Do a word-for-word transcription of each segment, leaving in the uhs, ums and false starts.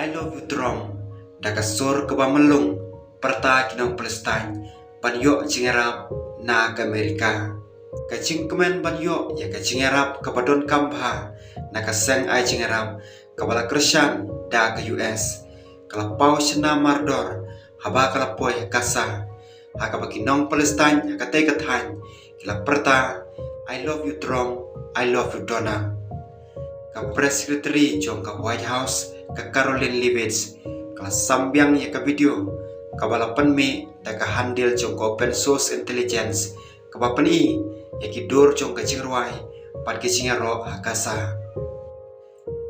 I love you Trump, da ka sur kaba mlung, pyrta ki nong Palestine ban ïoh jingïarap na ka Amerika. Ka jingkmen ban ïoh ïa ka jingïarap kaba donkam bha na ka seng ai jingïarap kaba la kyrshan da ka U S, ka la paw shynna mardor haba ka la poi ha Gaza. Ha kaba ki nong Palestine ha katei ka thaiñ ki la pyrta, "I love you Trump, I love you Donald." Ka Press Secretary jong ka White House, ka Karoline Leavitt, ka la sam biang ïa ka video kaba la pynmih da ka handle jong ka Open Source Intelligence, kaba pyni ïa ki dur jong ka jingrwai bad ka jingïaroh ha Gaza.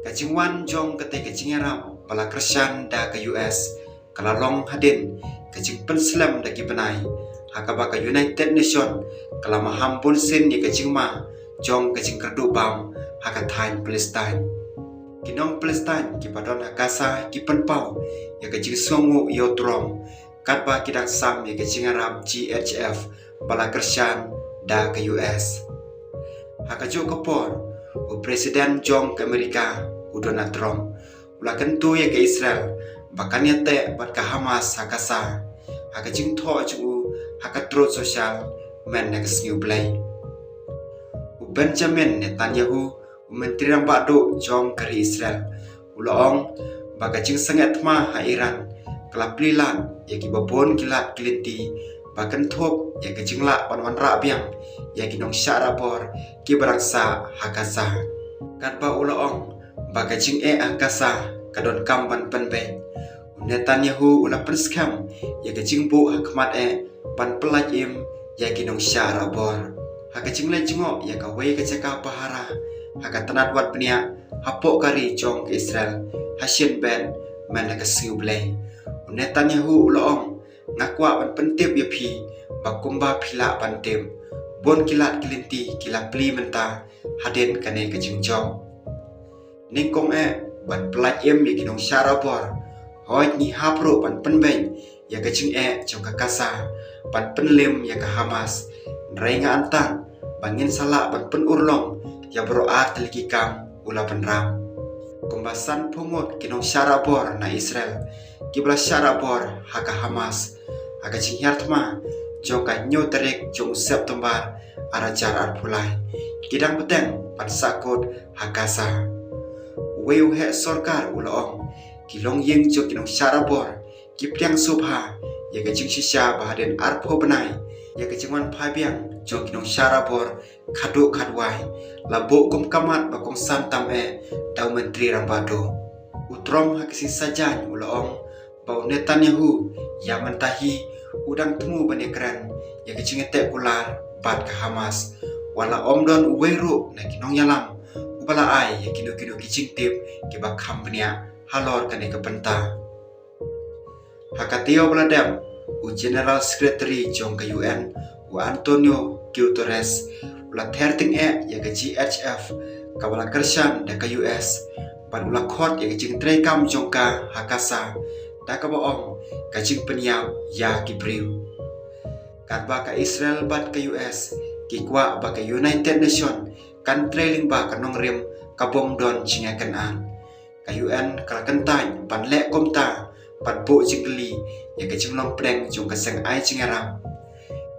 Ka jingwan jong katei ka jingïarap ba la kyrshan da ka U S ka la long hadien ka jingpynslem da ki bnai ha kaba ka United Nation ka la maham bunsien ïa ka jingma jong ka jingkyrduh bam ha ka thaiñ Palestine. Ki nong Palestine kiba don ha Gaza ki pynpaw ïa ka jingsngewnguh ïa u Trump katba ki dang sam ïa ka jingïarap G H F ba la kyrshan da ka U S. Ha kajuh ka por, u President jong ka Amerika, u Donald Trump, u la kyntu ïa ka Israel ba kan ïateh bad ka Hamas ha Gaza ha ka jingthoh jong u ha ka Truth Social mynne ka Sngi U Blei. U Benjamin Netanyahu, u Myntri Rangbah Duh jong ka ri Israel, u la ong ba ka jingsangeh thma ha Iran ka la plie lad ïa kiba bun ki lad ki lynti ba kynthup ïa ka jinglah ban wanrah biang ïa ki nongshah rahbor kiba dang sah ha Gaza. Katba u la ong ba ka jingeh ha Gaza ka donkam ban pynbeit, u Netanyahu u la pynskhem ïa ka jingbuh ha khmat eh ban pyllait im ïa ki nongshah rahbor. Ha ka jingleit jngoh ïa kawei ka jaka pahara ha ka tnat wad bniah hapoh ka ri jong ka Israel ha Shin Bet mynne ka Sngi U Blei, u Netanyahu u la ong, "Nga kwah ban pyntip ïa phi ba kumba phi lah ban tip, bun ki lad ki lynti ki la plie mynta hadien kane ka jingjop. Nyngkong eh ban pyllait im ïa ki nongshah rahbor, hooid ngi hap ruh ban pynbeit ïa ka jingeh jong ka Gaza ban pynlim ïa ka Hamas. Hynrei nga antad ba ngin sa lah ban pynurlong ïa baroh ar tylli ki kam," u la pynrap. Kumba sanphew ngut ki nongshah rahbor na Israel kiba la shah rahbor ha ka Hamas ha ka jinghiar thma jong ka hynñiew tarik jong u September ar hajar arphew lai ki dang bteng ban sahkut ha Gaza. Uwei u heh sorkar u la ong, "Ki longïing jong ki nongshah rahbor ki pdiang sngewbha ïa ka jingshisha ba hadien arphew bnai ïa ka jingwan phai biang jong ki nongshah rahbor khadduh khadwai la buh kum ka mat ba kongsan tam eh da u Myntri Rangbah Duh." U Trump ha ka sngi Saitjaiñ u la ong ba u Netanyahu ïa mynta hi u dang thmu ban ïakren ïa ka jingïateh kular bad ka Hamas, wat la ym don uwei ruh na ki nongïalam uba la ai ïa kino kino ki jingtip kiba kham bniah halor kane ka bynta. Ha ka taïew ba la dep, u General Secretary jong ka U N, u Antonio Guterres, u la ther tyngeh ïa ka G H F kaba la kyrshan da ka U S bad u la khot ïa ka jingtreikam jong ka ha Gaza da kaba ong ka jingpynïap ïa ki briew. Katba ka Israel bad ka U S ki kwah ba ka United Nation kan trei lyngba ka nongrim ka bym don jingïakynad, ka U N ka la kyntait ban leh kumta bad buh jingkylli ïa ka jinglong pdeng jong ka seng ai jingïarap.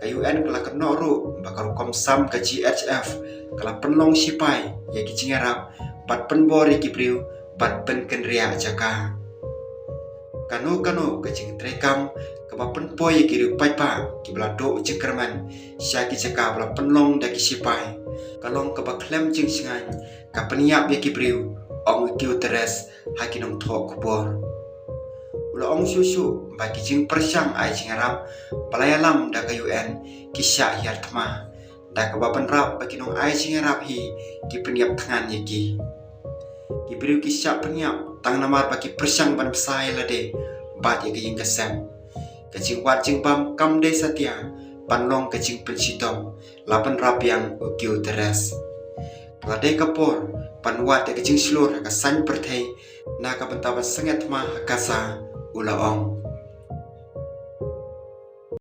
Ka U N ka la kynnoh ruh ba ka rukom sam ka G H F ka la pynlong shipai ïa ki jingïarap bad pynbor ïa ki briew bad pynkynriah jaka. Kano kano ka jingtreikam kaba pynpoi ïa ki riew paidbah kiba la duh jingkyrmen sha ki jaka ba la pynlong da ki shipai ka long kaba khlem jingshngaiñ, ka pynïap ïa ki briew, ong u Guterres ha ki nongthoh khubor. U la ong shuh shuh ba ki jingpyrshang ai jingïarap ba la ïalam da ka U N ki shah hiar thma, da kaba pynrap ba ki nong ai jingïarap hi ki pynïap thngan ïa ki. Ki briew ki shah pynïap tang namar ba ki pyrshang ban bsa ïa lade bad ïa ka ïing ka sem. Ka jingwad jingbam kam dei satia ban long ka jingpynshitom, la pynrap biang u Guterres. Ka la dei ka por ban wad ïa ka jingshlur ha ka saiñ pyrthei na ka bynta ban sangeh thma ha Gaza, u la ong.